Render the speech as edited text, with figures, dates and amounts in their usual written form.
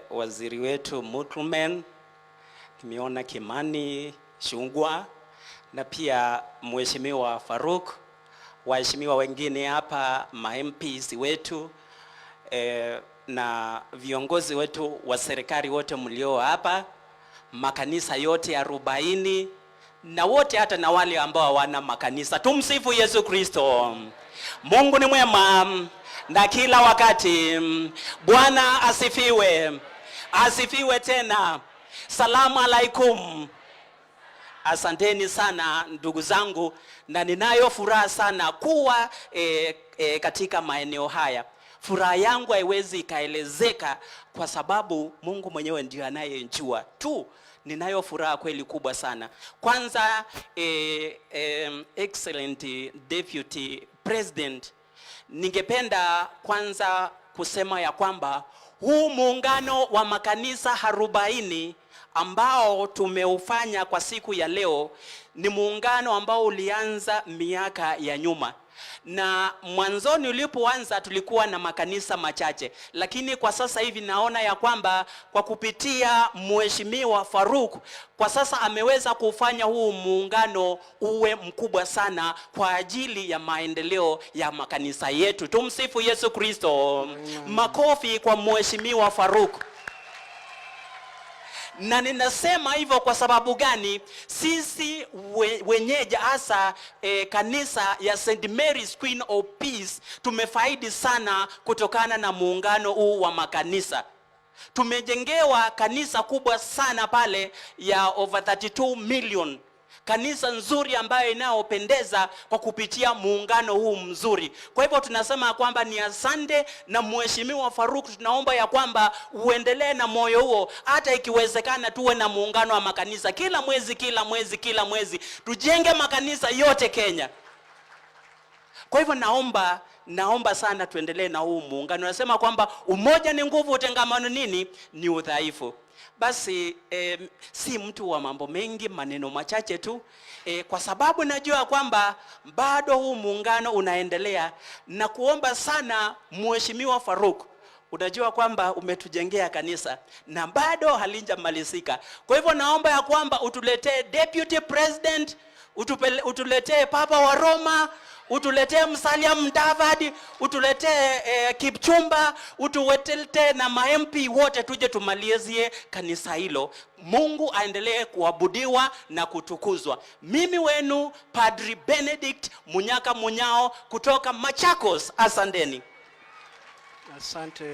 Waziri wetu Murkomen, nimeona Kimani Ichung'wah na pia Mheshimiwa Faruk, waheshimiwa wengine hapa, ma MPs wetu na viongozi wetu wa serikali wote mlio hapa, makanisa yote 40 na wote hata na wale ambao hawana makanisa. Tumsifu Yesu Kristo. Mungu ni mwema na kila wakati. Bwana asifiwe, asifiwe tena. Salamu alaikum. Asanteni sana ndugu zangu, na ninayo furaha sana kuwa katika maeneo haya. Furaha yangu haiwezi ikaelezeka kwa sababu Mungu mwenyewe ndiyo anayejua tu. Ninayo furaha kweli kubwa sana. Kwanza excellent Deputy President, ningependa kwanza kusema ya kwamba huu muungano wa makanisa 40 ambao tumeufanya kwa siku ya leo ni muungano ambao ulianza miaka ya nyuma, na mwanzoni ulipoanza tulikuwa na makanisa machache, lakini kwa sasa hivi naona ya kwamba kwa kupitia Mheshimiwa Faruk kwa sasa ameweza kufanya huu muungano uwe mkubwa sana kwa ajili ya maendeleo ya makanisa yetu. Tumsifu Yesu Kristo. Makofi kwa Mheshimiwa Faruk. Na ninasema hivyo kwa sababu gani? Sisi wenyeji hasa kanisa ya St. Mary's Queen of Peace tumefaidi sana kutokana na muungano huu wa makanisa. Tumejengewa kanisa kubwa sana pale ya over 32 million, kanisa nzuri ambayo inayopendeza kwa kupitia muungano huu mzuri. Kwa hivyo tunasema kwamba ni asante, na Mheshimiwa Faruk, tunaomba ya kwamba uendelee na moyo huo, hata ikiwezekana tuwe na muungano wa makanisa kila mwezi, kila mwezi, kila mwezi, tujenge makanisa yote Kenya. Kwa hivyo naomba sana tuendelee na huu muungano. Nasema kwamba umoja ni nguvu, utengamano nini ni udhaifu. Basi si mtu wa mambo mengi, maneno machache tu kwa sababu najua kwamba bado huu muungano unaendelea, na kuomba sana Mheshimiwa Faruk, unajua kwamba umetujengea kanisa na bado halijamalizika. Kwa hivyo naomba ya kwamba utuletee Deputy President, utuletee Papa wa Roma, utuletee Musalia Mudavadi, utuletee Kipchumba, utuletee na ma MP wote tuje tumalizie kanisa hilo. Mungu aendelee kuabudiwa na kutukuzwa. Mimi wenu Padri Benedict Munyaka Munyao kutoka Machakos. Asanteni. Asante.